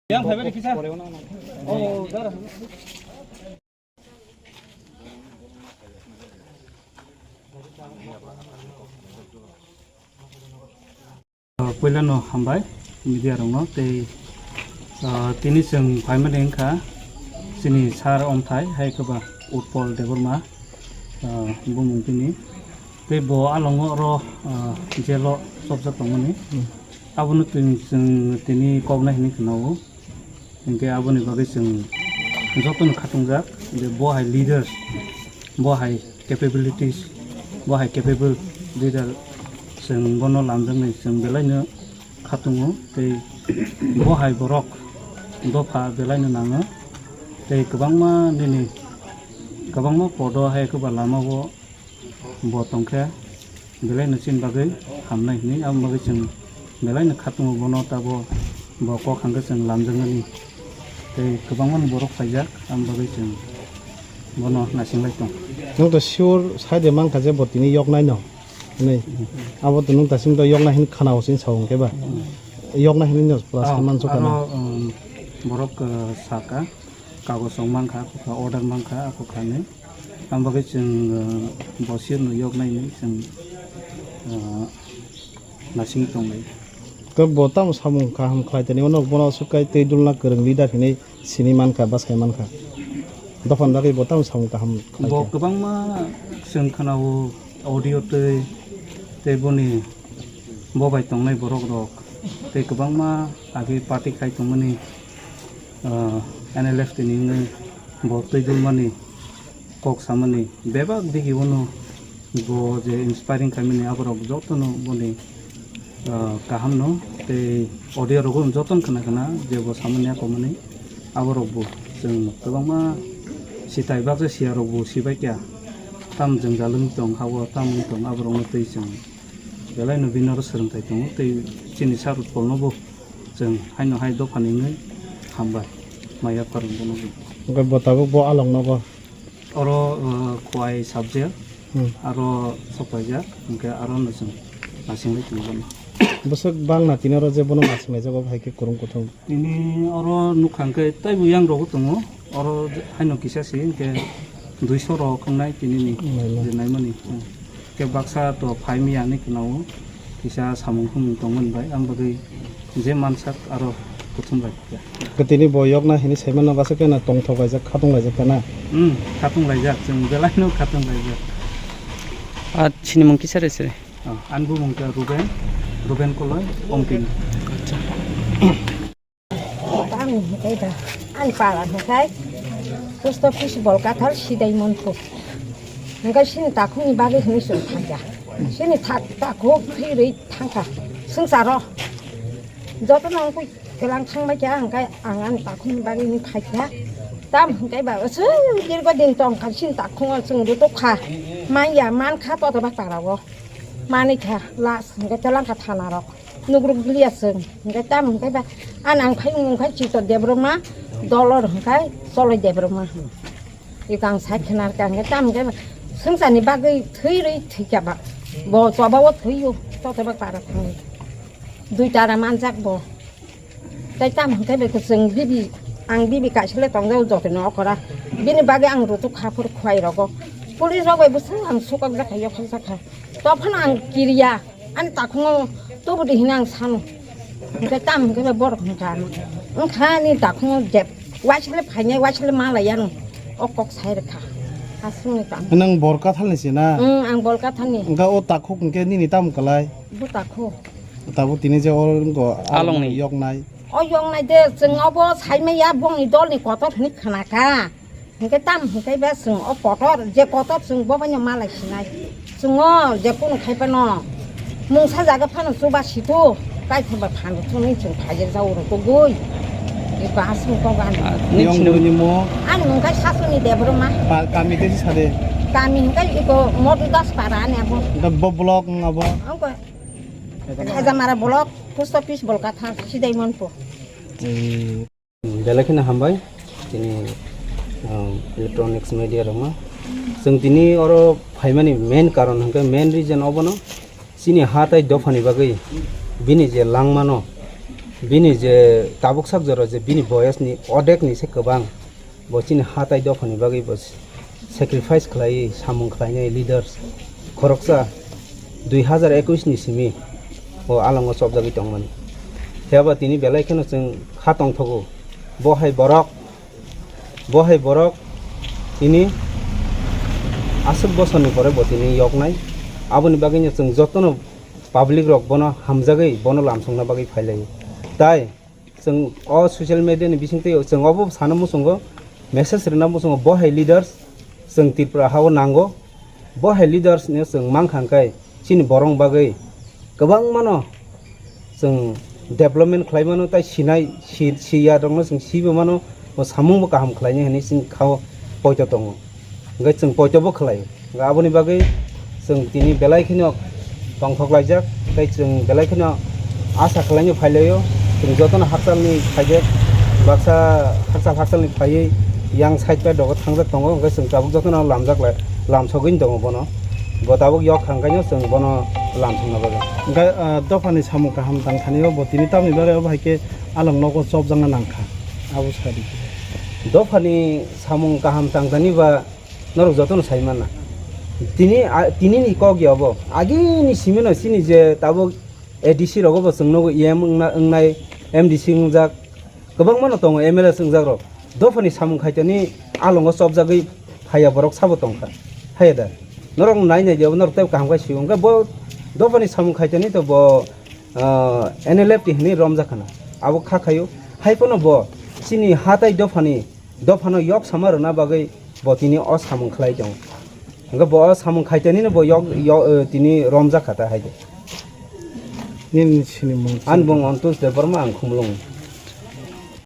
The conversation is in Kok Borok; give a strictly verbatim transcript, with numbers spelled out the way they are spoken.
Yang phaibai kisa. Oh, dar. Puilano hambai media rokno tei, ah, tini chwng phaimani wngkha chini sir omthai hai khe ba Utpal Debbarma, ah, bumung tini. Tei bo alongo oro, ah, jail o chopjak tongmani. Hmm. Abono twi-, chwng tini koknai hinwi khwnao. Hinkhe aboni bagwi chwng jotono khatungjak je bo hai leaders, bo hai capabilities, bo hai capable leader, chwng bono lamjaknai chwng belaino khatungo tei bo hai borok dopha belaino nango tei kwbangma nini kwbangma podo hai khe ba lamao bo tongkhe belaino chini bagwi hamnai hinwi, aboni bagwi chwng belaino khatungo bono, tabo bo kok hangkhe chwng lamjaknani tei kwbangmani borok phaijak, aboni bagwi chwng bono naising lai tong. Nwng to sure sai de mankha je bo tini yoknaino hinwi. Abo to nwng ta chwng to yoknai hinwi khana o chini sao hwnkhe ba. Yoknai hinwi no pura sai mansukkha na. Aro, um, borok, uh, saka. Kagoj rok mankha, ako kha order mankha, ako kha hinwi. Ang bagwi chwng, uh, bo sir no yoknai hinwi chwng, uh, naising tonglai. Khe bo tamo samung kaham khlai tini, uno bono aswk kai twi dulna kwrwng leader hinwi sini mankha, bwsai mankha. Dophani bagwi bo tamo samung kaham khlai kha. Bo kwbangma chwng khwnao audio twi, tei boni bo bai tongnai borok rok tei kwbangma agi party khai tongmani, ah, N L F T ni wngwi bo twi dulmani kok samani bebak digi bono bo je inspiring khaimani aborok jotono boni, ah, kahamno tei audio rogo jotono khna khna je bo samani akomani aborok bo chwng kwbangma sitai baksa siya rok bo sibai kya tam jwngjal wng tong hao tam wng tong aborokno twi chwng. Belaino bini oro swrwngthai tongo tei chini sir Utpalnobo chwng haino hai dophani wngwi hambai maya phar bonobo. Hwnkhe bo tabuk bo aloknogo? Oro, uh, Khowai subject, hmm, aro sokpaijak, hwnkhe arono chwng naisingwi tongo bono. Bwswk bangna tini oro je bono naisinglaijak obo hai khe kwrwng kuthum. Tini oro nukha hwnkhe teibo yang rogo tongo, oro haino kisa se hwnkhe duiso rok wngnai tinini. Naimani. Je naimani. Khe baksa to phai maya hinwi khwnao, kisa samung humung tongmani bai, ang bagwi je mansak aro kuthum bai khe. Khe tini bo yokna hinwi saimano bwswk khe na tongthok laijak, khatung laijak khe na? Hmm, khatung laijak, chwng belaino khatung laijak. Ah, chini mung kisa re se? Ah, ani bumung khe Ruben, Ruben Koloi, Omkini. Acha. Ang hwnkhe da, ani para hwnkhe post office Bolkathal Sidai Monpur. Hwnkhe chini takhukni bagwi hwnwi chwng thangya. Chini thak-, takhuk khirwi thangkha swngcharo. Jotono wngwi kwlang thangbai kha, hwnkhe ang ani takhukni bagwi hwnwi phaikha. Tam hwnkhe ba, aswk dirgo din tongkha chini takhuko chwng rwtokha. Manya mankha totobak parao. Manikha last hwnkhe twlangkha thanarok. Nugruk gliya chwng. Hwnkhe tamo hwnkhe ba, a nang phai wng khai Chito Debbarma, Dolor hwnkhe Choloi Debbarma hwn. Eko ang sai khna rwkha hwnkhe tamo hwnkhe ba, swngcharni bagwi thwi rwi thwikha ba. Bo choba o thwio, totobak para thangwi. Dui tara manjak bo. Tei tamo hwnkhe ba chwng bibi, ang bibi kaisa le tongjao jotono okora. Bini bagwi ang rwtwk kha phuru Khowai rogo. Police rok bai bwswk ang sukok jakha, yokhok jakha. Tophano ang kiriya, ani takhungo tubudi hino ang sano. Hwnkhe tamo hwnkhe borok hwnkha ano. Wngkha ani takhungo jeb, waisle phainai, waisle malai ano. O kok sai rwkha. Aswkni tamo. Nwng Bolkathalni se na? Wng, ang Bolkathalni. Wngkha o takhuk hwnkhe nini tamo kwlai? Bo takhuk. Tabuk tini je o wngkha alongni yoknai. O yoknai de, chwng obo saimaya bongni dolni kotor hwnwi khnakha. Hwnkhe tam hwnkhe ba chwng o kotor, je kotor chwng bo baino malai sinai. Chwng o je kunu khai phano mungsa jaga phano chuba situ, kaisa ba phano chwngwi chwng phaijak jao rw tugui. Eba aswk kok ani. Ah, nini Yong sini bwrwini mo? Ani mung khai Sasoni Debbarma. Pa-, kami khe sade? Kami hwnkhe iko Modu Das para ani abo. Da bo block wng abo? Abo Khajamara block, post office Bolkatha, Sidai Monpur. Hmm. Belai kheno hambai, chini, um, electronics media rokno. Chwng tini oro phaimani main karon hwnkhe, main reason obono, chini ha tai dophani bagwi bini je langmano, bini je tabuk sak jora je bini boyosni odekni se kwbang, bo chini ha tai dophani bagwi bo sacrifice khlaiwi samung khlainai leaders khoroksa dui hazar ekwis ni simi o alongo chopjagwi tongmani. Phiya ba tini belai kheno chwng kha tongthogo, bo hai borok Bo hai borok tini aswk bosorni pore bo tini yoknai. Aboni bagwino chwng jotono public rok bono hamjagwi bono lamsokna bagwi phailaio. Tai chwng o social media ni bisingtwi chwng obo sana muchungo, message rwna muchungo, bo hai leaders chwng Tripura hao nango. Bo hai leaders no chwng mankha hwnkhe chini borok bagwi kwbangmano chwng development khlai mano, tai sinai si-, siya rokno chwng sibo mano, bo samung bo kaham khlainai hinwi chwng khao poito tongo, hwnkhe chwng poito bo khlai. Hwnkhe aboni bagwi chwng tini belai kheno tongthok laijak, tei chwng belai kheno asa khlainai phailaio. Chwng jotono hakchalni phaijak, baksa hakchal hakchalni phaiwi yang side pai dogo thangjak tongo, hwnkhe chwng tabuk jotono lamjak lai, lamsogwini tongo bono. Bo tabuk yok thang kaino chwng bono lamsokna bagwi. Hwnkhe, ah, dophani samung kaham tang thani o bo tini tamni bagwi obo hai khe along nogo chopjakna nangkha. Abo sadi. Dophani samung kaham tang thani ba norok jotono sai manna. Tini, a, tini ni kok ya obo. Agini simino chini je tabuk A D C rogo bo chwng nogo E M wngna, wngnai, M D C wngjak. Kwbangmano tongo M L A chwngjakrok. Dophani samung khaitani alongo chopjagwi phaiya borok sabo tongkha. Haiya da? Norok nai nai di, norok tei kaham khe sio. Hwnkhe bo dophani samung khaitani to bo, ah, N L F T hinwi romjak khana. Abo kha khaio. Hai phano bo chini ha tai dophani, dophano yok sama rwna bagwi bo tini o samung khlai tongo. Hwnkhe bo o samung khaitanino bo yok, yok, eh, tini romjak kha ta hai khe. Nini sinimung. Ani bung Antosh Debbarma, ang Khumulwng.